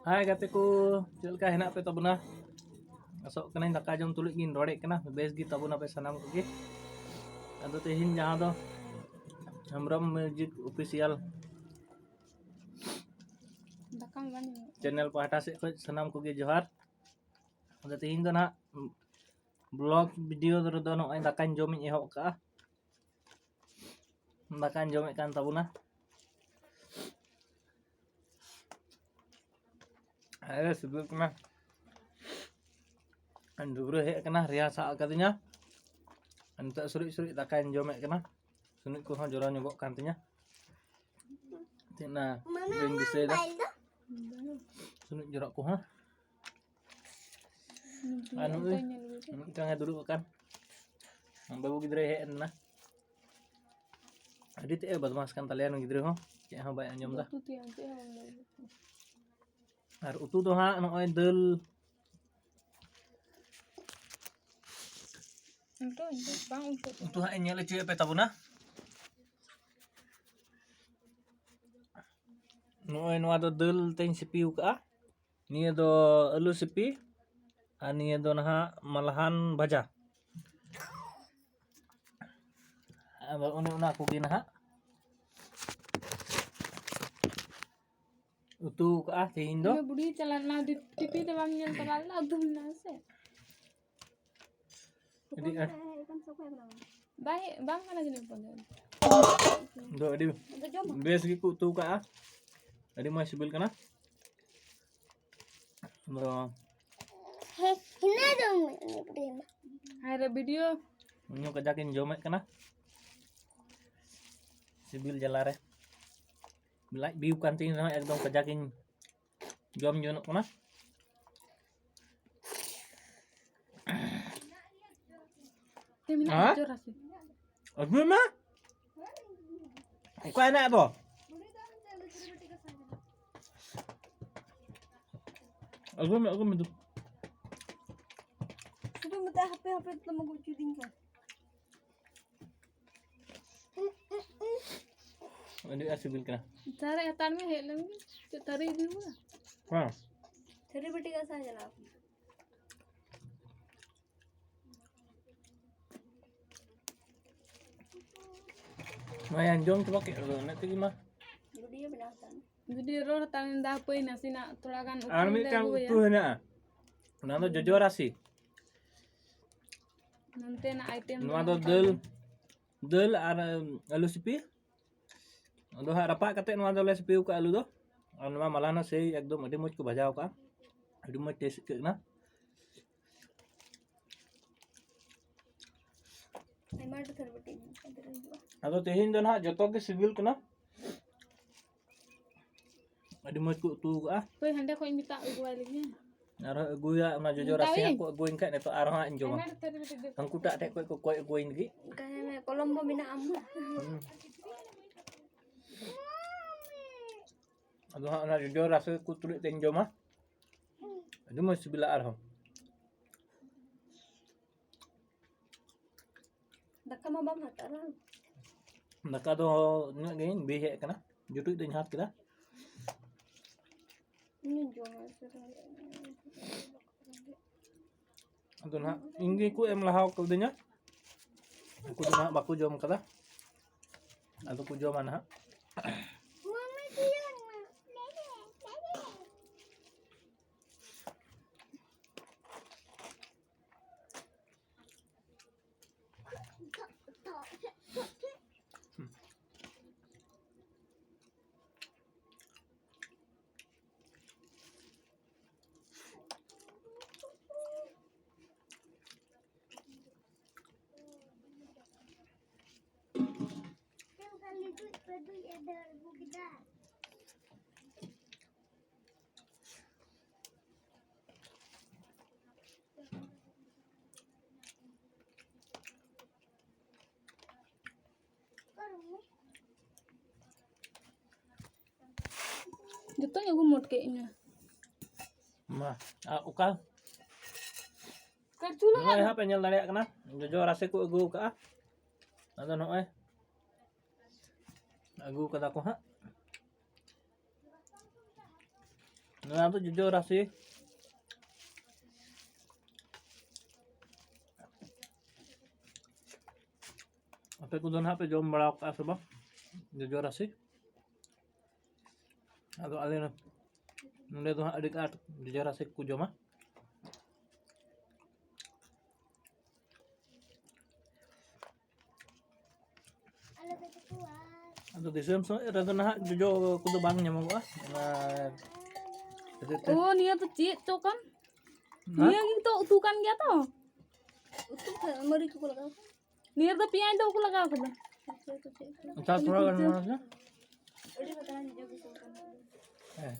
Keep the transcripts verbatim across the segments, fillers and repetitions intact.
ᱦᱟᱭ ᱜᱟᱛᱮ ᱠᱚ, ᱪᱮᱫ ᱞᱮᱠᱟ ᱦᱮᱱᱟᱜ ᱯᱮ ᱛᱟᱵᱚᱱᱟ? ᱟᱥᱚᱜ ᱠᱟᱹᱱᱟᱹᱧ ᱫᱟᱠᱟ ᱡᱚᱢ ᱛᱩᱞᱩᱡ ᱜᱤᱧ ᱨᱚᱲᱮᱫ ᱠᱟᱱᱟ, ᱵᱮᱥ ᱜᱮ ᱛᱟᱵᱚᱱᱟᱯᱮ ᱥᱟᱱᱟᱢ ᱠᱚᱜᱮ᱾ ᱟᱫᱚ ᱛᱮᱦᱮᱧ ᱡᱟᱦᱟᱸ ᱫᱚ ᱦᱮᱢᱵᱨᱚᱢ Music Official ᱫᱟᱠᱟᱢ ᱵᱟᱝ ᱧᱟᱢᱚᱜ ᱪᱮᱱᱮᱞ ᱯᱟᱦᱴᱟ ᱥᱮᱫ ᱠᱷᱚᱱ ᱥᱟᱱᱟᱢ ᱠᱚᱜᱮ ᱡᱚᱦᱟᱨ᱾ ᱟᱫᱚ ᱛᱮᱦᱮᱧ ᱫᱚ ᱱᱟᱦᱟᱜ ᱵᱞᱚᱜ ᱵᱷᱤᱰᱤᱭᱳ ᱨᱮᱫᱚ ᱱᱚᱜᱼᱚᱭ ᱫᱟᱠᱟᱧ ᱡᱚᱢᱤᱧ ᱮᱦᱚᱵ ᱠᱟᱜᱼᱟ᱾ ᱫᱟᱠᱟᱧ ᱡᱚᱢᱮᱫ ᱠᱟᱱ ᱛᱟᱵᱚᱱᱟ᱾ ᱟᱨᱮ ᱥᱤᱵᱤᱞ ᱠᱟᱱᱟ᱾ ᱰᱩᱵᱨᱟᱹ ᱦᱮᱡ ᱠᱟᱱᱟ, ᱨᱮᱭᱟᱲ ᱥᱟᱵ ᱟᱠᱟᱫᱤᱧᱟ᱾ ᱱᱤᱛᱚᱜ ᱥᱩᱨᱩᱡ ᱥᱩᱨᱩᱡ ᱫᱟᱠᱟᱧ ᱡᱚᱢᱮᱫ ᱠᱟᱱᱟ᱾ ᱥᱩᱱᱩᱡ ᱠᱚᱦᱚᱸ ᱡᱚᱨᱚ ᱧᱚᱜᱚᱜ ᱠᱟᱱ ᱛᱤᱧᱟ᱾ ᱛᱤᱱᱟᱹᱜ ᱵᱟᱹᱧ ᱫᱤᱥᱟᱹᱭᱮᱫᱟ᱾ ᱥᱩᱱᱩᱡ ᱡᱚᱨᱚᱜ ᱠᱚᱦᱚᱸ᱾ ᱟᱨ ᱱᱩᱭ ᱢᱤᱫᱴᱟᱝ ᱮ ᱫᱩᱲᱩᱵ ᱟᱠᱟᱱ ᱵᱟᱹᱵᱩ ᱜᱤᱫᱽᱨᱟᱹᱭ ᱦᱮᱡ ᱮᱱᱟ᱾ ᱟᱹᱰᱤ ᱛᱮᱫ ᱮ ᱵᱚᱫᱢᱟᱥ ᱠᱟᱱ ᱛᱟᱞᱮᱭᱟ ᱱᱩᱭ ᱜᱤᱫᱽᱨᱟᱹ ᱦᱚᱸ, ᱪᱮᱫ ᱦᱚᱸ ᱵᱟᱭ ᱟᱸᱡᱚᱢ ᱮᱫᱟ᱾ ᱩᱛᱩ ᱛᱮᱭᱟᱜ ᱪᱮᱫ ᱦᱚᱸ ᱵᱟᱢ ᱞᱟᱹᱭ ᱫᱟ᱾ ᱟᱨ ᱩᱛᱩ ᱫᱚ ᱦᱟᱸᱜ ᱱᱚᱜᱼᱚᱭ ᱫᱟᱹᱞ ᱩᱞᱴᱟᱹ ᱩᱞᱴᱟᱹ ᱵᱟᱝ ᱩᱞᱴᱟᱹ ᱩᱛᱩ ᱦᱟᱸᱜ ᱤᱧ ᱧᱮᱞ ᱦᱚᱪᱚᱭᱮᱫ ᱯᱮ ᱛᱟᱵᱚᱱᱟ᱾ ᱱᱚᱜᱼᱚᱭ ᱱᱚᱣᱟ ᱫᱚ ᱫᱟᱹᱞ ᱛᱮᱧ ᱥᱤᱯᱤ ᱟᱠᱟᱫᱼᱟ᱾ ᱱᱤᱭᱟᱹ ᱫᱚ ᱟᱹᱞᱩ ᱥᱤᱯᱤ ᱟᱨ ᱱᱤᱭᱟᱹ ᱫᱚ ᱱᱟᱦᱟᱜ ᱢᱟᱞᱦᱟᱱ ᱵᱷᱟᱡᱟ᱾ ᱟᱫᱚ ᱚᱱᱮ ᱚᱱᱟ ᱠᱚᱜᱮ ᱱᱟᱦᱟᱜ ᱩᱛᱩ ᱠᱟᱜᱼᱟ ᱛᱮᱦᱮᱧ ᱫᱚ᱾ ᱤᱧ ᱵᱩᱰᱷᱤ ᱪᱟᱞᱟᱜ ᱞᱮᱱᱟ, ᱴᱤᱯᱤ ᱫᱚ ᱵᱟᱢ ᱧᱮᱞ ᱛᱚᱨᱟ ᱞᱮᱫᱟ, ᱩᱛᱩ ᱢᱮᱱᱟᱜᱼᱟ ᱥᱮ? ᱟᱹᱰᱤ ᱟᱸᱴ ᱵᱟᱭ ᱵᱟᱝ ᱠᱟᱱᱟ ᱡᱟᱹᱱᱤᱡ ᱯᱟᱞᱮ᱾ ᱫᱚ ᱟᱹᱰᱤ ᱵᱮᱥ ᱜᱮᱠᱚ ᱩᱛᱩ ᱠᱟᱜᱼᱟ, ᱟᱹᱰᱤ ᱢᱚᱡᱽ ᱥᱤᱵᱤᱞ ᱠᱟᱱᱟ᱾ ᱟᱫᱚ ᱦᱮᱸ, ᱦᱤᱱᱟᱹ ᱫᱚ ᱢᱤᱫ ᱫᱤᱱ᱾ ᱦᱟᱭ ᱨᱮ ᱵᱷᱤᱰᱤᱭᱳ᱾ ᱤᱧ ᱦᱚᱸ ᱠᱟᱡᱟᱠ ᱤᱧ ᱡᱚᱢᱮᱫ ᱠᱟᱱᱟ ᱥᱤᱵᱤᱞ ᱡᱟᱞᱟ ᱨᱮ᱾ ᱞᱟᱡ ᱵᱤ ᱠᱟᱱ ᱛᱤᱧ ᱨᱮᱦᱚᱸ ᱮᱠᱫᱚᱢ ᱠᱟᱡᱟᱠ ᱤᱧ ᱡᱚᱢ ᱡᱚᱱᱚᱜ ᱠᱟᱱᱟ᱾ ᱛᱮ ᱢᱮᱱᱟᱜ ᱦᱮᱸ? ᱜᱟᱡᱚᱨ ᱨᱟᱥᱮ᱾ ᱟᱹᱜᱩᱭ ᱢᱮ᱾ ᱚᱠᱟ ᱦᱮᱱᱟᱜ ᱟᱫᱚ? ᱟᱹᱜᱩᱭ ᱢᱮ, ᱟᱹᱜᱩᱭ ᱢᱮ ᱫᱩ᱾ ᱥᱩᱫᱷᱩ ᱢᱮᱛᱟ ᱦᱟᱯᱮ ᱦᱟᱯᱮ ᱛᱮᱢ ᱟᱹᱜᱩ ᱦᱚᱪᱚᱭᱫᱤᱧ ᱠᱟᱱ᱾ ᱟᱹᱰᱤ ᱟᱸᱴ ᱥᱤᱵᱤᱞ ᱠᱟᱱᱟ᱾ ᱫᱟᱨᱮ ᱦᱟᱛᱟᱲ ᱢᱮ, ᱦᱮᱡ ᱞᱮᱱ ᱜᱮ᱾ ᱪᱮᱫ ᱛᱷᱟᱹᱨᱤ ᱤᱫᱤ ᱦᱩᱭᱩᱜᱼᱟ? ᱦᱮᱸ᱾ ᱛᱷᱟᱹᱨᱤ ᱵᱟᱹᱴᱤ ᱜᱟᱥᱟᱣ ᱪᱟᱞᱟᱣ ᱠᱟᱱᱟ᱾ ᱱᱚᱣᱟ ᱡᱚᱢ ᱪᱟᱵᱟ ᱠᱮᱫ ᱫᱚ ᱤᱱᱟᱹᱜ ᱛᱮᱜᱮ ᱢᱟ᱾ ᱵᱷᱤᱰᱤᱭᱳ ᱵᱮᱱᱟᱣ ᱦᱟᱛᱟᱲ ᱢᱮ᱾ ᱵᱷᱤᱰᱤᱭᱳ ᱨᱚᱲ ᱦᱟᱛᱟᱲ ᱢᱮ, ᱫᱟ ᱦᱟᱯᱳᱭ ᱱᱟᱥᱮᱱᱟᱜ ᱛᱷᱚᱲᱟ ᱜᱟᱱ ᱩᱛᱩ ᱟᱨ ᱞᱮ ᱢᱤᱫᱴᱟᱝ ᱟᱹᱜᱩᱭᱟ᱾ ᱩᱛᱩ ᱦᱮᱱᱟᱜᱼᱟ, ᱚᱱᱟ ᱫᱚ ᱡᱚᱡᱚ ᱨᱟᱥᱮ᱾ ᱱᱚᱱᱛᱮᱱᱟᱜ ᱟᱭᱴᱮᱢ ᱱᱚᱣᱟ ᱫᱚ ᱱᱚᱝᱠᱟ ᱫᱟᱹᱞ, ᱜᱮ᱾ ᱫᱟᱹᱞ ᱟᱨ, ᱩᱢ, ᱟᱹᱞᱩ ᱥᱤᱯᱤ᱾ ᱟᱫᱚ ᱦᱟᱸᱜ ᱨᱟᱯᱟᱜ ᱠᱟᱛᱮ ᱱᱚᱣᱟ ᱫᱚᱞᱮ ᱥᱤᱯᱤ ᱟᱠᱟᱫᱼᱟ ᱟᱹᱞᱩ ᱫᱚ᱾ ᱟᱨ ᱱᱚᱣᱟ ᱢᱟᱞᱦᱟᱱ ᱥᱮᱭ ᱮᱠᱫᱚᱢ ᱟᱹᱰᱤ ᱢᱚᱡᱽ ᱠᱚ ᱵᱷᱟᱡᱟᱣ ᱟᱠᱟᱫᱼᱟ, ᱟᱹᱰᱤ ᱢᱚᱡᱽ ᱴᱮᱥᱴ ᱟᱹᱭᱠᱟᱹᱜ ᱠᱟᱱᱟ᱾ ᱟᱭᱢᱟ ᱰᱷᱮᱨ ᱵᱟᱹᱴᱤ ᱢᱮᱱᱟᱜᱼᱟ᱾ ᱟᱫᱚ ᱛᱮᱦᱮᱧ ᱫᱚ ᱱᱟᱦᱟᱜ ᱡᱚᱛᱚ ᱜᱮ ᱥᱤᱵᱤᱞ ᱠᱟᱱᱟ᱾ ᱟᱹᱰᱤ ᱢᱚᱡᱽ ᱠᱚ ᱩᱛᱩ ᱟᱠᱟᱫᱼᱟ᱾ ᱦᱳᱭ, ᱦᱟᱸᱰᱮ ᱠᱷᱚᱡ ᱢᱮᱛᱟᱜ ᱟᱹᱜᱩᱣᱟᱭ ᱞᱟᱹᱜᱤᱫ᱾ ᱟᱨᱦᱚᱸ ᱟᱹᱜᱩᱭᱟ, ᱚᱱᱟ ᱡᱚᱡᱚ ᱢᱮᱛᱟᱣ ᱨᱟᱥᱮ ᱤᱧ᱾ ᱦᱟᱸᱜ ᱠᱚ ᱟᱹᱜᱩᱭᱟᱹᱧ ᱠᱷᱟᱡ ᱱᱤᱛᱚᱜ ᱟᱨᱦᱚᱸ ᱦᱟᱸᱜ ᱤᱧ ᱡᱚᱢᱟ᱾ ᱟᱭᱢᱟ ᱰᱷᱮᱨ ᱵᱟᱹᱴᱤ ᱫᱚ᱾ ᱦᱟᱹᱱᱠᱩ ᱴᱟᱜ ᱴᱷᱮᱡ ᱠᱷᱚᱡ ᱠᱚ ᱠᱚᱭ ᱟᱹᱜᱩᱣᱟᱹᱧ ᱞᱟᱹᱜᱤᱫ᱾ ᱚᱱᱠᱟ ᱦᱮᱸ, ᱠᱚᱞᱚᱢ ᱦᱚᱸ ᱢᱮᱱᱟᱜᱼᱟ ᱟᱢ ᱦᱚᱸ᱾ ᱦᱩᱸ᱾ ᱟᱫᱚ ᱦᱟᱸᱜ ᱚᱱᱟ ᱡᱚᱡᱚ ᱨᱟᱥᱮ ᱠᱚ ᱛᱩᱞᱩᱡ ᱛᱮᱧ ᱡᱚᱢᱟ᱾ ᱟᱹᱰᱤ ᱢᱚᱡᱽ ᱥᱤᱵᱤᱞᱟ ᱟᱨᱦᱚᱸ᱾ ᱫᱟᱠᱟ ᱢᱟ ᱵᱟᱢ ᱦᱟᱛᱟᱣᱟ᱾ ᱫᱟᱠᱟ ᱫᱚ ᱤᱱᱟᱹᱜ ᱜᱮᱧ ᱵᱤ ᱦᱮᱡ ᱟᱠᱟᱱᱟ, ᱡᱩᱴᱩᱡ ᱫᱚᱧ ᱦᱟᱛ ᱠᱮᱫᱟ᱾ ᱤᱧ ᱡᱚᱢᱟ᱾ ᱟᱫᱚ ᱱᱟᱦᱟᱜ ᱤᱧ ᱜᱮᱠᱚ ᱮᱢ ᱞᱟᱦᱟ ᱠᱟᱹᱫᱤᱧᱟ, ᱩᱱᱠᱩ ᱫᱚ ᱱᱟᱦᱟᱜ ᱵᱟᱠᱚ ᱡᱚᱢ ᱠᱟᱫᱟ, ᱟᱫᱚ ᱠᱚ ᱡᱚᱢᱟ ᱱᱟᱦᱟᱜ᱾ ᱡᱚᱛᱚᱧ ᱟᱹᱜᱩ ᱢᱚᱴ ᱠᱮᱫ ᱤᱧᱟ᱾ ᱢᱟ, ᱟᱨ ᱚᱠᱟ? ᱠᱟᱨᱪᱩᱞ ᱱᱚᱜᱼᱚᱭ ᱦᱟᱸᱜ ᱯᱮ ᱧᱮᱞ ᱫᱟᱲᱮᱭᱟᱜ ᱠᱟᱱᱟ, ᱡᱚᱡᱚ ᱨᱟᱥᱮ ᱠᱚ ᱟᱹᱜᱩ ᱟᱠᱟᱫᱼᱟ᱾ ᱟᱫᱚ ᱱᱚᱜᱼᱚᱭ ᱟᱹᱜᱩ ᱠᱟᱫᱟ ᱠᱚ ᱦᱟᱸᱜ᱾ ᱱᱚᱣᱟ ᱫᱚ ᱡᱚᱡᱚ ᱨᱟᱥᱮ᱾ ᱟᱯᱮ ᱠᱚᱫᱚ ᱱᱟᱦᱟᱜ ᱯᱮ ᱡᱚᱢ ᱵᱟᱲᱟ ᱟᱠᱟᱫᱼᱟ ᱥᱮ ᱵᱟᱝ ᱡᱚᱡᱚ ᱨᱟᱥᱮ? ᱟᱫᱚ ᱟᱞᱮ ᱱᱚᱰᱮ ᱫᱚ ᱦᱟᱸᱜ ᱟᱹᱰᱤ ᱟᱸᱴ ᱡᱚᱡᱚ ᱨᱟᱥᱮ ᱠᱚ ᱡᱚᱢᱟ᱾ ᱟᱫᱚ ᱫᱤᱥᱚᱢ ᱥᱮᱫ ᱨᱮᱫᱚ ᱱᱟᱦᱟᱜ ᱡᱚᱡᱚ ᱠᱚᱫᱚ ᱵᱟᱝ ᱧᱟᱢᱚᱜᱚᱜᱼᱟ᱾ ᱚᱱᱟ ᱠᱷᱟᱹᱛᱤᱨ ᱛᱮ ᱳ, ᱱᱤᱭᱟᱹ ᱫᱚ ᱪᱮᱫ ᱪᱚ ᱠᱟᱱ? ᱦᱮᱸ? ᱱᱤᱭᱟᱹ ᱜᱮ ᱛᱚ ᱩᱛᱩ ᱠᱟᱱ ᱜᱮᱭᱟ ᱛᱚ᱾ ᱩᱛᱩ ᱠᱷᱟᱱ ᱢᱟᱹᱨᱤᱪ ᱠᱚᱠᱚ ᱞᱟᱜᱟᱣ ᱠᱟᱱᱟ᱾ ᱱᱤᱭᱟᱹ ᱨᱮᱫᱚ ᱯᱮᱸᱭᱟᱡᱽ ᱫᱚ ᱵᱟᱠᱚ ᱞᱟᱜᱟᱣ ᱠᱟᱫᱟ᱾ ᱟᱪᱪᱷᱟ, ᱛᱷᱚᱲᱟ ᱜᱟᱱ ᱮᱢᱟ ᱠᱚ᱾ ᱦᱮᱸ᱾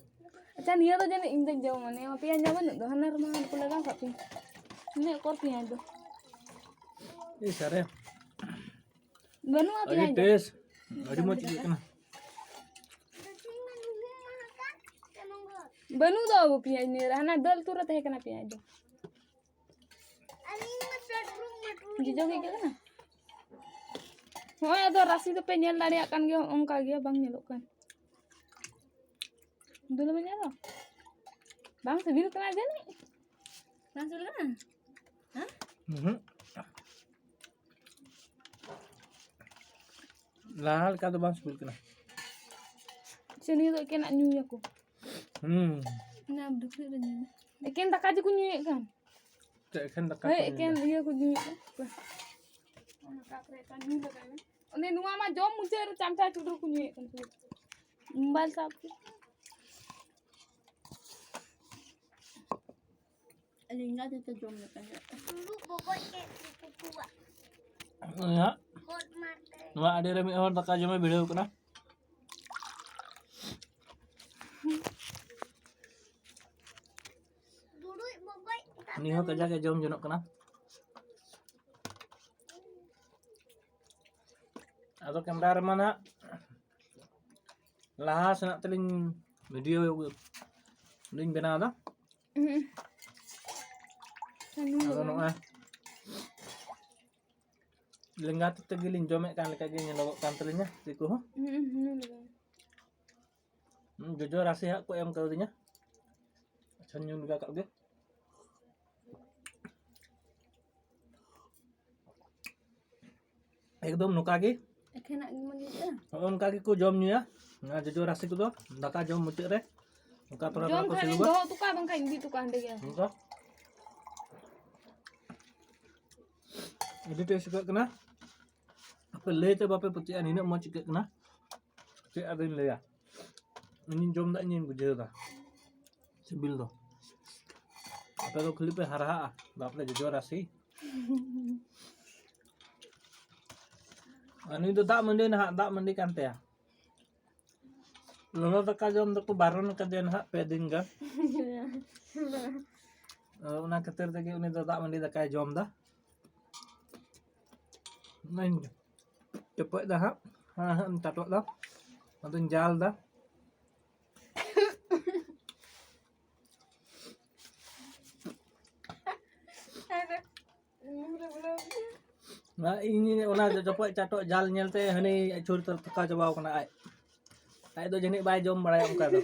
ᱟᱪᱪᱷᱟ, ᱱᱤᱭᱟᱹ ᱫᱚ ᱡᱟᱹᱱᱤᱡ ᱤᱧ ᱫᱚᱧ ᱡᱚᱢᱟ᱾ ᱱᱤᱭᱟᱹ ᱢᱟ ᱯᱮᱸᱭᱟᱡᱽ ᱢᱟ ᱵᱟᱹᱱᱩᱜ ᱫᱚ᱾ ᱦᱟᱱᱟ ᱨᱮᱢᱟ ᱠᱚ ᱞᱟᱜᱟᱣ ᱠᱟᱜ ᱯᱮ᱾ ᱤᱱᱟᱹᱜ ᱚᱠᱚᱨ ᱯᱮᱸᱭᱟᱡᱽ ᱫᱚ᱾ ᱤ ᱥᱟᱨᱮ᱾ ᱵᱟᱹᱱᱩᱜᱼᱟ ᱟᱹᱰᱤ ᱯᱮᱸᱭᱟᱡᱽ ᱫᱚ᱾ ᱴᱮᱥᱴ᱾ ᱟᱹᱰᱤ ᱢᱚᱡᱽ ᱟᱹᱭᱠᱟᱹᱜ ᱠᱟᱱᱟ᱾ ᱵᱟᱹᱱᱩᱜ ᱫᱚ ᱵᱟᱹᱵᱩ ᱯᱮᱸᱭᱟᱡᱽ ᱱᱤᱭᱟᱹ ᱨᱮ᱾ ᱦᱟᱱᱟ ᱫᱟᱹᱞ ᱩᱛᱩ ᱨᱮ ᱛᱟᱦᱮᱸ ᱠᱟᱱᱟ ᱯᱮᱸᱭᱟᱡᱽ ᱫᱚ᱾ ᱡᱚᱡᱚ ᱜᱮ ᱟᱹᱭᱠᱟᱹᱜ ᱠᱟᱱᱟ᱾ ᱦᱚᱸᱜᱼᱚᱭ ᱟᱫᱚ ᱨᱟᱥᱮ ᱫᱚᱯᱮ ᱧᱮᱞ ᱫᱟᱲᱮᱭᱟᱜ ᱠᱟᱱ ᱜᱮᱭᱟ, ᱚᱱᱠᱟ ᱜᱮ ᱵᱟᱝ ᱧᱮᱞᱚᱜ ᱠᱟᱱ᱾ ᱫᱩᱞ ᱢᱮ ᱧᱮᱞ ᱫᱚ᱾ ᱵᱟᱝ ᱥᱤᱵᱤᱞ ᱠᱟᱱᱟ ᱡᱟᱹᱱᱤᱡ? ᱵᱟᱝ ᱥᱤᱵᱤᱞ ᱠᱟᱱᱟ? ᱦᱮᱸ? ᱩᱦᱩᱸ᱾ ᱞᱟᱦᱟ ᱞᱮᱠᱟ ᱫᱚ ᱵᱟᱝ ᱥᱤᱵᱤᱞ ᱠᱟᱱᱟ᱾ ᱥᱮ ᱱᱤᱭᱟᱹ ᱫᱚ ᱮᱠᱮᱱᱟᱜ ᱧᱩᱭᱟᱠᱚ? ᱦᱩᱸ᱾ ᱚᱱᱟ ᱵᱷᱤᱛᱨᱤ ᱨᱮ ᱧᱩᱭ ᱢᱮ᱾ ᱮᱠᱮᱱ ᱫᱟᱠᱟ ᱜᱮᱠᱚ ᱧᱩᱭᱮᱫ ᱠᱟᱱ᱾ ᱪᱮᱫ ᱮᱠᱷᱮᱱ ᱫᱟᱠᱟ ᱦᱳᱭ, ᱠᱚ ᱧᱩᱭᱟ? ᱮᱠᱮᱱ ᱤᱭᱟᱹ ᱠᱚ ᱧᱩᱭᱮᱫ ᱠᱟᱱ᱾ ᱚᱱᱟ ᱠᱟᱯ ᱨᱮ ᱮᱠᱮᱱ ᱧᱩ ᱞᱟᱜᱟᱭ ᱢᱮ᱾ ᱚᱱᱮ ᱱᱚᱣᱟ ᱢᱟ ᱡᱚᱢ ᱢᱩᱪᱟᱹᱫ ᱨᱮ ᱪᱟᱢᱪᱟ ᱪᱩᱰᱩᱨ ᱠᱚ ᱧᱩᱭᱮᱫ ᱠᱟᱱ ᱛᱟᱦᱮᱸᱫ᱾ ᱢᱳᱵᱟᱭᱤᱞ ᱥᱟᱵ ᱛᱮ᱾ ᱞᱮᱸᱜᱟ ᱛᱤ ᱛᱮ ᱡᱚᱢ ᱞᱮᱠᱟ ᱧᱚᱜ᱾ ᱩᱱᱟᱹᱜ ᱵᱚᱠᱚᱡ ᱠᱮᱫ ᱠᱚᱣᱟ᱾ ᱦᱮᱸ᱾ ᱜᱚᱫ ᱢᱟᱨ ᱛᱮ᱾ ᱱᱚᱣᱟ ᱟᱹᱰᱤ ᱨᱮ ᱢᱤᱫ ᱦᱚᱲ ᱫᱟᱠᱟ ᱡᱚᱢᱮ ᱵᱷᱤᱲᱟᱹᱣ ᱠᱟᱱᱟ᱾ ᱫᱩᱲᱩᱵ ᱵᱚᱠᱚᱡ ᱩᱱᱤ ᱦᱚᱸ ᱠᱟᱡᱟᱠ ᱮ ᱡᱚᱢ ᱡᱚᱱᱚᱜ ᱠᱟᱱᱟ᱾ ᱟᱫᱚ ᱠᱮᱢᱨᱟ ᱨᱮᱢᱟ ᱱᱟᱜ ᱞᱟᱦᱟ ᱥᱮᱱᱟᱜ ᱛᱮᱞᱤᱧ ᱵᱷᱤᱰᱤᱭᱳ ᱞᱤᱧ ᱵᱮᱱᱟᱣ ᱮᱫᱟ᱾ ᱦᱩᱸ᱾ ᱟᱫᱚ ᱱᱚᱜᱼᱚᱭ ᱞᱮᱸᱜᱟ ᱛᱤ ᱛᱮᱜᱮᱞᱤᱧ ᱡᱚᱢᱮᱫ ᱠᱟᱱ ᱞᱮᱠᱟ ᱜᱮ ᱧᱮᱞᱚᱜᱚᱜ ᱠᱟᱱ ᱛᱟᱹᱞᱤᱧᱟ ᱛᱤ ᱠᱚᱦᱚᱸ᱾ ᱦᱩᱸ, ᱦᱩᱸ, ᱦᱩᱸ᱾ ᱦᱩᱸ, ᱡᱚᱡᱚ ᱨᱟᱥᱮ ᱦᱟᱸᱜ ᱠᱚ ᱮᱢ ᱠᱟᱣᱫᱤᱧᱟ᱾ ᱪᱷᱟᱱ ᱧᱩ ᱞᱮᱜᱟ ᱠᱟᱜ ᱜᱮ᱾ ᱮᱠᱫᱚᱢ ᱱᱚᱝᱠᱟ ᱜᱮ᱾ ᱮᱠᱷᱮᱱᱟᱜ ᱜᱮ ᱢᱚᱡᱽ ᱟᱹᱭᱠᱟᱹᱜᱼᱟ᱾ ᱱᱚᱜᱼᱚ ᱱᱚᱝᱠᱟ ᱜᱮᱠᱚ ᱡᱚᱢ ᱧᱩᱭᱟ ᱱᱚᱣᱟ ᱡᱚᱡᱚ ᱨᱟᱥᱮ ᱠᱚᱫᱚ᱾ ᱫᱟᱠᱟ ᱡᱚᱢ ᱢᱩᱪᱟᱹᱫ ᱨᱮ ᱱᱚᱝᱠᱟ ᱛᱷᱚᱲᱟ ᱡᱚᱢ ᱛᱷᱚᱲᱟ ᱠᱚ ᱠᱷᱟᱱ ᱥᱤᱵᱤᱞᱟ᱾ ᱫᱚᱦᱚ ᱦᱚᱴᱚ ᱠᱟᱜᱼᱟ, ᱵᱟᱝᱠᱷᱟᱱ ᱤᱫᱤ ᱦᱚᱴᱚ ᱠᱟᱜᱼᱟ ᱦᱟᱸᱰᱮ ᱜᱮ᱾ ᱱᱚᱝᱠᱟ ᱟᱹᱰᱤ ᱴᱮᱥᱴ ᱟᱹᱭᱠᱟᱹᱜ ᱠᱟᱱᱟ᱾ ᱟᱯᱮ ᱞᱟᱹᱭ ᱛᱮ ᱵᱟᱯᱮ ᱯᱟᱹᱛᱭᱟᱹᱜᱼᱟ, ᱱᱤᱱᱟᱹᱜ ᱢᱚᱡᱽ ᱟᱹᱭᱠᱟᱹᱜ ᱠᱟᱱᱟ᱾ ᱪᱮᱫ ᱟᱫᱚᱧ ᱞᱟᱹᱭᱟ, ᱤᱧᱤᱧ ᱡᱚᱢ ᱮᱫᱟ, ᱤᱧᱤᱧ ᱵᱩᱡᱷᱟᱹᱣ ᱮᱫᱟ ᱥᱤᱵᱤᱞ ᱫᱚ᱾ ᱟᱯᱮ ᱫᱚ ᱠᱷᱟᱹᱞᱤ ᱯᱮ ᱦᱟᱨᱦᱟᱜᱼᱟ, ᱵᱟᱯᱨᱮ ᱡᱚᱡᱚ ᱨᱟᱥᱮ᱾ ᱟᱨ ᱱᱩᱭ ᱫᱚ ᱫᱟᱜ ᱢᱟᱹᱰᱤ ᱱᱟᱦᱟᱜ, ᱫᱟᱜ ᱢᱟᱹᱰᱤ ᱠᱟᱱ ᱛᱟᱭᱟ᱾ ᱞᱚᱞᱚ ᱫᱟᱠᱟ ᱡᱚᱢ ᱫᱚᱠᱚ ᱵᱟᱨᱚᱱ ᱠᱟᱫᱮᱭᱟ ᱱᱟᱦᱟᱜ ᱯᱮ ᱫᱤᱱ ᱜᱟᱱ᱾ ᱚᱱᱟ ᱠᱷᱟᱹᱛᱤᱨ ᱛᱮᱜᱮ ᱩᱱᱤ ᱫᱚ ᱫᱟᱜ ᱢᱟᱹᱰᱤ ᱫᱟᱠᱟᱭ ᱡᱚᱢ ᱮᱫᱟ᱾ ᱚᱱᱟᱧ ᱪᱚᱯᱚᱡ ᱫᱟ ᱦᱟᱸᱜ, ᱦᱮᱸ ᱦᱟᱸᱜ ᱤᱧ ᱪᱟᱴᱚᱜ ᱫᱟ, ᱟᱫᱚᱧ ᱡᱟᱞ ᱫᱟ᱾ ᱚᱱᱟ ᱤᱧ ᱚᱱᱟ ᱪᱚᱯᱚᱡ ᱪᱟᱴᱚᱜ ᱡᱟᱞ ᱧᱮᱞᱛᱮ ᱦᱟᱹᱱᱤ ᱪᱷᱩᱨᱤ ᱛᱚᱨ ᱛᱷᱟᱠᱟᱣ ᱪᱟᱵᱟᱣ ᱠᱟᱱᱟ ᱟᱡ᱾ ᱟᱡ ᱫᱚ ᱡᱟᱹᱱᱤᱡ ᱵᱟᱭ ᱡᱚᱢ ᱵᱟᱲᱟᱭᱟ ᱚᱱᱠᱟ ᱫᱚ᱾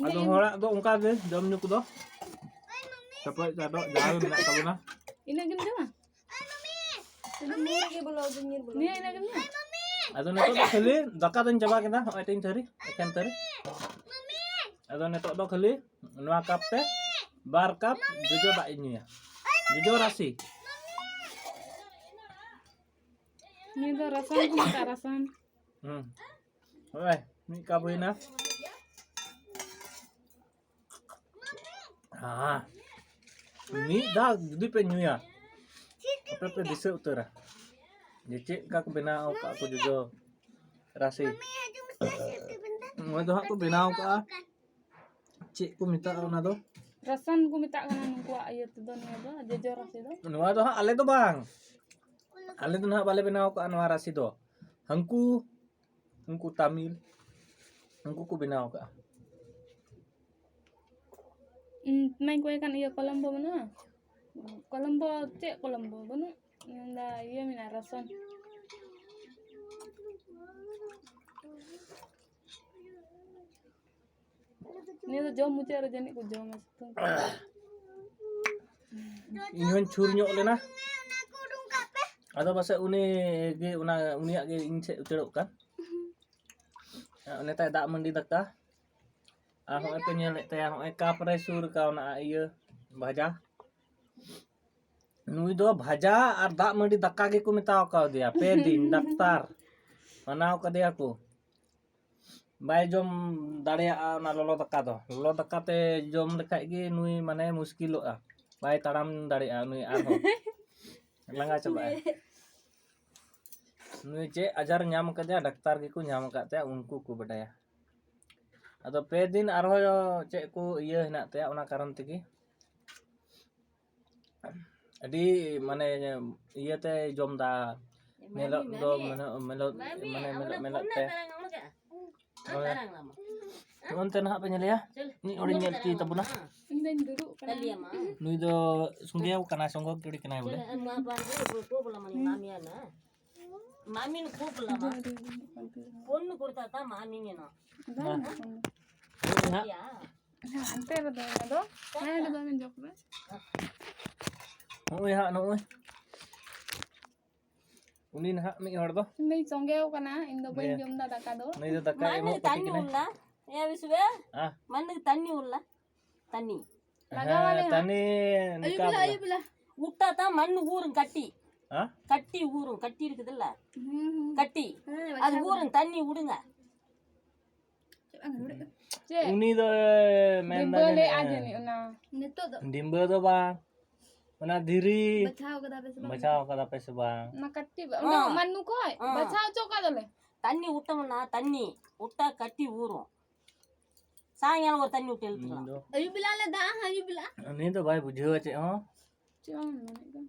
ᱟᱫᱚ ᱦᱚᱲᱟᱜ ᱫᱚ ᱚᱱᱠᱟ ᱜᱮ ᱡᱚᱢ ᱧᱩ ᱠᱚᱫᱚ ᱪᱚᱯᱚᱡ ᱪᱟᱴᱚᱜ ᱡᱟᱞ ᱢᱮᱱᱟᱜ ᱛᱟᱵᱚᱱᱟ᱾ ᱤᱱᱟᱹᱜ ᱜᱮᱢ ᱡᱚᱢᱟ? ᱥᱩᱫᱷᱩ ᱢᱩ ᱨᱮᱜᱮ ᱵᱚᱞᱚ, ᱟᱫᱚ ᱧᱤᱨ ᱵᱚᱞᱚ᱾ ᱱᱤᱭᱟᱹ ᱤᱱᱟᱹᱜ ᱜᱮᱢ ᱡᱚᱢᱟ? ᱟᱫᱚ ᱱᱤᱛᱚᱜ ᱫᱚ ᱠᱷᱟᱹᱞᱤ ᱫᱟᱠᱟ ᱫᱚᱧ ᱪᱟᱵᱟ ᱠᱮᱫᱟ, ᱱᱚᱜᱼᱚᱭ ᱛᱤᱧ ᱛᱷᱟᱹᱨᱤ, ᱮᱠᱷᱮᱱ ᱛᱷᱟᱹᱨᱤ᱾ ᱟᱫᱚ ᱱᱤᱛᱚᱜ ᱫᱚ ᱠᱷᱟᱹᱞᱤ ᱱᱚᱣᱟ ᱠᱟᱯ ᱛᱮ ᱵᱟᱨ ᱠᱟᱯ ᱡᱚᱡᱚ ᱫᱟᱜ ᱤᱧ ᱧᱩᱭᱟ, ᱡᱚᱡᱚ ᱨᱟᱥᱮ᱾ ᱱᱤᱭᱟᱹ ᱫᱚ ᱨᱟᱥᱟᱱ ᱠᱚ ᱢᱮᱛᱟᱜᱼᱟ, ᱨᱟᱥᱟᱱ᱾ ᱦᱩᱸ᱾ ᱦᱳᱭ, ᱢᱤᱫ ᱠᱟᱯ ᱦᱩᱭᱱᱟ᱾ ᱦᱮᱸ᱾ ᱢᱤᱫ ᱫᱷᱟᱣ ᱡᱩᱫᱤ ᱯᱮ ᱧᱩᱭᱟ, ᱟᱯᱮ ᱯᱮ ᱫᱤᱥᱟᱹ ᱩᱛᱟᱹᱨᱟ ᱡᱮ ᱪᱮᱫ ᱞᱮᱠᱟ ᱠᱚ ᱵᱮᱱᱟᱣ ᱟᱠᱟᱫ ᱠᱚ ᱡᱚᱡᱚ ᱨᱟᱥᱮ᱾ ᱱᱚᱜᱼᱚᱭ ᱫᱚ ᱦᱟᱸᱜ ᱠᱚ ᱵᱮᱱᱟᱣ ᱟᱠᱟᱫᱼᱟ᱾ ᱪᱮᱫ ᱠᱚ ᱢᱮᱛᱟᱜᱼᱟ ᱚᱱᱟ ᱫᱚ? ᱨᱟᱥᱟᱱ ᱠᱚ ᱢᱮᱛᱟᱜ ᱠᱟᱱᱟ ᱱᱩᱠᱩᱣᱟᱜ ᱤᱭᱟᱹ ᱛᱮᱫᱚ, ᱱᱤᱭᱟᱹ ᱫᱚ ᱡᱚᱡᱚ ᱨᱟᱥᱮ ᱫᱚ᱾ ᱱᱚᱣᱟ ᱫᱚ ᱦᱟᱸᱜ ᱟᱞᱮ ᱫᱚ ᱵᱟᱝ, ᱟᱞᱮ ᱫᱚ ᱱᱟᱦᱟᱜ ᱵᱟᱞᱮ ᱵᱮᱱᱟᱣ ᱟᱠᱟᱫᱼᱟ ᱱᱚᱣᱟ ᱨᱟᱥᱮ ᱫᱚ᱾ ᱦᱟᱹᱱᱠᱩ, ᱩᱱᱠᱩ ᱛᱟᱢᱤᱞ, ᱩᱱᱠᱩ ᱠᱚ ᱵᱮᱱᱟᱣ ᱟᱠᱟᱫᱼᱟ᱾ ᱤᱧ ᱢᱟᱧ ᱠᱚᱭᱮ ᱠᱟᱱ, ᱤᱭᱟᱹ ᱠᱚᱞᱚᱢᱵᱚ ᱵᱟᱹᱱᱩᱜᱼᱟ? ᱠᱚᱞᱚᱢᱵᱚ, ᱪᱮᱫ ᱠᱚᱞᱚᱢᱵᱚ? ᱵᱟᱹᱱᱩᱜ? ᱢᱮᱱᱫᱟ ᱤᱭᱟᱹ ᱢᱮᱱᱟᱜᱼᱟ, ᱨᱟᱥᱚᱱ᱾ ᱱᱤᱭᱟᱹ ᱫᱚ ᱡᱚᱢ ᱢᱩᱪᱟᱹᱫ ᱨᱮ ᱡᱟᱹᱱᱤᱡ ᱠᱚ ᱡᱚᱢᱟ ᱥᱤᱛᱩᱝ ᱛᱮ᱾ ᱤᱧ ᱦᱚᱸᱧ ᱪᱷᱩᱨ ᱧᱚᱜ ᱞᱮᱱᱟ᱾ ᱟᱫᱚ ᱯᱟᱥᱮᱡ ᱩᱱᱤ ᱜᱮ ᱚᱱᱟ, ᱩᱱᱤᱭᱟᱜ ᱜᱮ ᱤᱧ ᱥᱮᱫ ᱩᱪᱟᱹᱲᱚᱜ ᱠᱟᱱ᱾ ᱚᱱᱮ ᱛᱟᱭ ᱫᱟᱜ ᱢᱟᱹᱰᱤ ᱫᱟᱠᱟ᱾ ᱟᱨ ᱦᱚᱸᱜᱼᱚᱭ ᱯᱮ ᱧᱮᱞᱮᱫ ᱛᱟᱭᱟ, ᱦᱚᱸᱜᱼᱚᱭ ᱠᱟᱯ ᱨᱮ ᱥᱩᱨ ᱠᱟᱣᱱᱟ ᱤᱭᱟᱹ ᱵᱷᱟᱡᱟ᱾ ᱱᱩᱭ ᱫᱚ ᱵᱷᱟᱡᱟ ᱟᱨ ᱫᱟᱜ ᱢᱟᱹᱰᱤ ᱫᱟᱠᱟ ᱜᱮᱠᱚ ᱢᱮᱛᱟᱣ ᱠᱟᱣᱫᱮᱭᱟ ᱯᱮ ᱫᱤᱱ᱾ ᱰᱟᱠᱛᱟᱨ ᱢᱟᱱᱟᱣ ᱠᱟᱫᱮᱭᱟ ᱠᱚ, ᱵᱟᱭ ᱡᱚᱢ ᱫᱟᱲᱮᱭᱟᱜᱼᱟ ᱚᱱᱟ ᱞᱚᱞᱚ ᱫᱟᱠᱟ ᱫᱚ᱾ ᱞᱚᱞᱚ ᱫᱟᱠᱟ ᱛᱮ ᱡᱚᱢ ᱞᱮᱠᱷᱟᱡ ᱜᱮ ᱱᱩᱭ ᱢᱟᱱᱮ ᱢᱩᱥᱠᱤᱞᱚᱜᱼᱟ, ᱵᱟᱭ ᱛᱟᱲᱟᱢ ᱫᱟᱲᱮᱭᱟᱜᱼᱟ ᱱᱩᱭ ᱟᱨᱦᱚᱸ᱾ ᱞᱟᱸᱜᱟ ᱪᱟᱵᱟᱜᱼᱟᱭ᱾ ᱱᱩᱭ ᱪᱮᱫ ᱟᱡᱟᱨ ᱧᱟᱢ ᱠᱟᱫᱮᱭᱟ, ᱰᱟᱠᱛᱟᱨ ᱜᱮᱠᱚ ᱧᱟᱢ ᱟᱠᱟᱫ ᱛᱟᱭᱟ, ᱩᱱᱠᱩ ᱠᱚ ᱵᱟᱰᱟᱭᱟ᱾ ᱟᱫᱚ ᱯᱮ ᱫᱤᱱ ᱟᱨᱦᱚᱸ ᱪᱮᱫ ᱠᱚ ᱤᱭᱟᱹ ᱦᱮᱱᱟᱜ ᱛᱟᱭᱟ, ᱚᱱᱟ ᱠᱟᱨᱚᱱ ᱛᱮᱜᱮ ᱟᱹᱰᱤ ᱢᱟᱱᱮ ᱤᱭᱟᱹᱛᱮ ᱡᱚᱢ ᱫᱟ᱾ ᱢᱮᱞᱚᱜ ᱫᱚ ᱢᱮᱞᱚᱜ, ᱢᱮᱞᱚᱜ, ᱢᱟᱱᱮ ᱢᱮᱞᱚᱜ, ᱢᱮᱞᱚᱜ ᱛᱮ᱾ ᱚᱱᱛᱮ ᱱᱟᱦᱟᱜ ᱯᱮ ᱧᱮᱞᱮᱭᱟ, ᱢᱤᱫ ᱦᱚᱲᱤᱧ ᱧᱮᱞ ᱦᱚᱪᱚᱭ ᱛᱟᱵᱚᱱᱟ᱾ ᱤᱧ ᱫᱚᱧ ᱫᱩᱲᱩᱵ ᱠᱟᱱᱟ᱾ ᱱᱩᱭ ᱫᱚ ᱥᱚᱸᱜᱮ ᱠᱟᱱᱟᱭ, ᱥᱚᱸᱜᱮ ᱠᱩᱲᱤ ᱠᱟᱱᱟᱭ ᱵᱚᱞᱮ᱾ ಮಾಮಿನ ಕೂಪಲಮ್ಮ. ಪೊಣ್ಣು ಕೊಡ್ತಾತ ಮಾಮಿಂಗೇನೋ. ᱦᱮᱸ, ᱦᱮᱸ᱾ ᱦᱮᱸ, ᱦᱟᱱᱛᱮ ᱨᱮᱫᱚ ᱚᱱᱟ ᱫᱚ, ᱦᱮᱸ, ᱚᱸᱰᱮ ᱫᱚ ᱟᱢᱮᱢ ᱡᱚᱢ ᱢᱮ᱾ ᱱᱚᱜᱼᱚᱭ ᱦᱟᱸᱜ, ᱱᱚᱜᱼᱚᱭ᱾ ᱩᱱᱤ ᱱᱟᱦᱟᱜ ᱢᱤᱫ ᱦᱚᱲ ᱫᱚ᱾ ᱤᱧ ᱫᱚᱧ ᱥᱚᱸᱜᱮᱣ ᱠᱟᱱᱟ, ᱤᱧ ᱫᱚ ᱵᱟᱹᱧ ᱦᱮᱸ᱾ ᱡᱚᱢ ᱫᱟ ᱫᱟᱠᱟ ᱫᱚ᱾ ᱱᱩᱭ ᱫᱚ ᱫᱟᱠᱟᱭ ᱢᱟᱢᱤ ᱮᱢᱚᱜ ᱠᱟᱹᱴᱤᱡ ᱛᱟᱱᱤ ᱠᱟᱱᱟᱭ᱾ ᱩᱞᱞᱟ᱾ ᱮ ᱵᱤᱥᱩᱣᱮ᱾ ᱦᱮᱸ᱾ ᱢᱟᱱᱤ ᱛᱟᱱᱤ ᱩᱞᱞᱟ᱾ ᱛᱟᱱᱤ. ᱞᱟᱜᱟᱣᱟᱞᱮ ᱦᱮᱸ, ᱦᱟᱸᱜ. ᱛᱟᱱᱤ ᱟᱹᱭᱩᱵ ᱱᱤᱠᱟᱞ ᱵᱮᱞᱟ, ᱞᱮ. ᱟᱹᱭᱩᱵ ᱵᱮᱞᱟ. ᱩᱴᱟ ᱛᱟ ᱢᱟᱱ ᱦᱩᱨ ᱠᱟᱴᱤ. ᱦᱮᱸ? ᱠᱟᱴᱤ ᱦᱩᱨ, ᱠᱟᱴᱤ ᱨᱮ ᱠᱮᱫᱞᱟ. ᱦᱩᱸ, ᱦᱩᱸ. ᱠᱟᱴᱤ. ᱦᱮᱸ, ᱟᱫ ᱵᱟᱪᱷᱟᱣ ᱦᱩᱨ ᱠᱟᱫᱟ. ᱛᱟᱱᱤ ᱩᱰᱩᱝᱟ. ᱪᱮᱫ ᱵᱟᱝ ᱦᱩᱲᱩ? ᱪᱮᱫ? ᱩᱱᱤ ᱫᱚ, ᱮ, ᱢᱮᱱᱫᱟ ᱰᱤᱢᱵᱟᱹ ᱡᱟᱹᱱᱤᱡ, ᱞᱟᱹᱭᱮᱫᱼᱟ ᱮ. ᱡᱟᱹᱱᱤᱡ ᱚᱱᱟ. ᱱᱤᱛᱚᱜ ᱫᱚ? ᱰᱤᱢᱵᱟᱹ ᱫᱚ ᱵᱟᱝ. ᱚᱱᱟ ᱫᱷᱤᱨᱤ ᱵᱟᱪᱷᱟᱣ ᱠᱟᱫᱟ ᱯᱮ ᱥᱮ ᱵᱟᱝ? ᱵᱟᱪᱷᱟᱣ ᱠᱟᱫᱟ ᱯᱮ ᱥᱮ ᱵᱟᱝ? ᱚᱱᱟ ᱠᱟᱹᱴᱤᱡ ᱵᱟ-, ᱚᱱᱟ ᱦᱚᱸ. ᱢᱟᱱᱩ ᱠᱚ ᱦᱚᱸ. ᱵᱟᱪᱷᱟᱣ ᱦᱚᱪᱚ ᱠᱟᱫᱟᱞᱮ. ᱛᱟᱱᱤ ᱩᱴᱟ ᱢᱟᱱᱟ, ᱛᱟᱱᱤ ᱩᱴᱟ ᱠᱟᱴᱤ ᱦᱩᱨ. ᱥᱟᱭᱟᱝ ᱜᱚ ᱛᱟᱱᱤ ᱩᱴᱮᱞ ᱩᱱᱤ ᱛᱮᱞᱟ. ᱫᱚ, ᱟᱹᱭᱩᱵ ᱵᱮᱞᱟ ᱞᱮ ᱫᱟᱜᱼᱟ, ᱟᱹᱭᱩᱵ ᱵᱮᱞᱟ. ᱩᱱᱤ ᱫᱚ ᱵᱟᱭ ᱵᱩᱡᱷᱟᱹᱣᱟ ᱪᱮᱫ ᱦᱚᱸ᱾ ᱪᱮᱫ ᱵᱟᱢ ᱢᱮᱱᱮᱫ ᱠᱟᱱ?